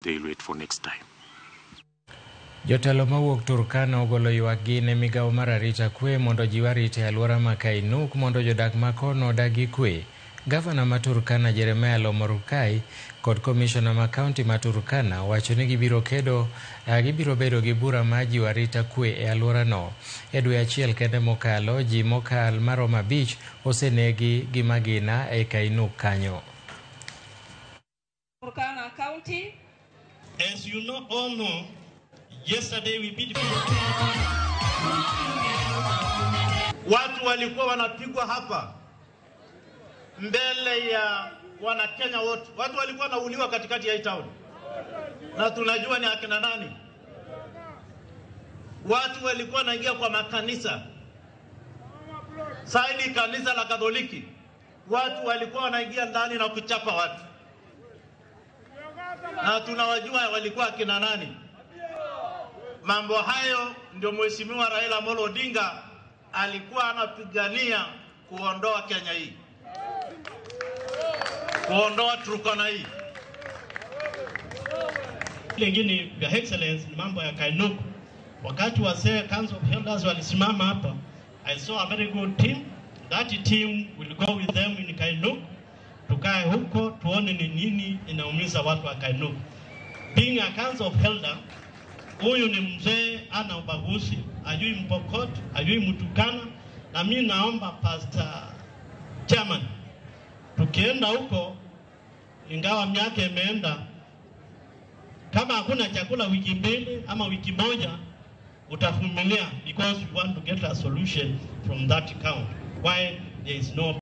They'll wait for next time. Jotelo mawuok Turkana ogolo ywakgi ne migawo mar arita kwe mondo ojiw arita e alwora ma Kainuk mondo jodak ma kono odag gi kwe. Gavana ma Turkana Jeremiah Lomorukai kod komishona ma kaunti ma Turkana owacho ni gibiro kedo gibiro bedo gi bura mar jiwo arita kwe e alworano. E dwe achiel kende mokalo, ji mokal maromo 5 osenegi gi magina e Kainuk kanyo. Turkana County. As you know, all know, yesterday we beat. Watu walikuwa wanapigwa hapa mbele ya Wanakenya wote. Watu walikuwa wanauliwa katikati ya hii town, na tunajua ni akina nani. Watu walikuwa wanaingia kwa makanisa, saidi kanisa la Katoliki, watu walikuwa wanaingia ndani na kuchapa watu, na tunawajua walikuwa akina nani. Mambo hayo ndio Mheshimiwa Raila Amolo Odinga alikuwa anapigania kuondoa Kenya hii, kuondoa Turkana hii. Lingine ya Excellence ni mambo ya Kainuk. Wakati wazee Council of Elders walisimama hapa, I saw a very good team. That team will go with them in Kainuk. Tukae huko tuone ni nini inaumiza watu wa Kainuk. Being a Council of Elder, huyu ni mzee, ana ubaguzi, ajui Mpokot, ajui Mtukana, na mi naomba Pastor Chairman, tukienda huko, ingawa miaka imeenda, kama hakuna chakula wiki 2 ama wiki 1, utavumilia because you want to get a solution from that count. Why there is no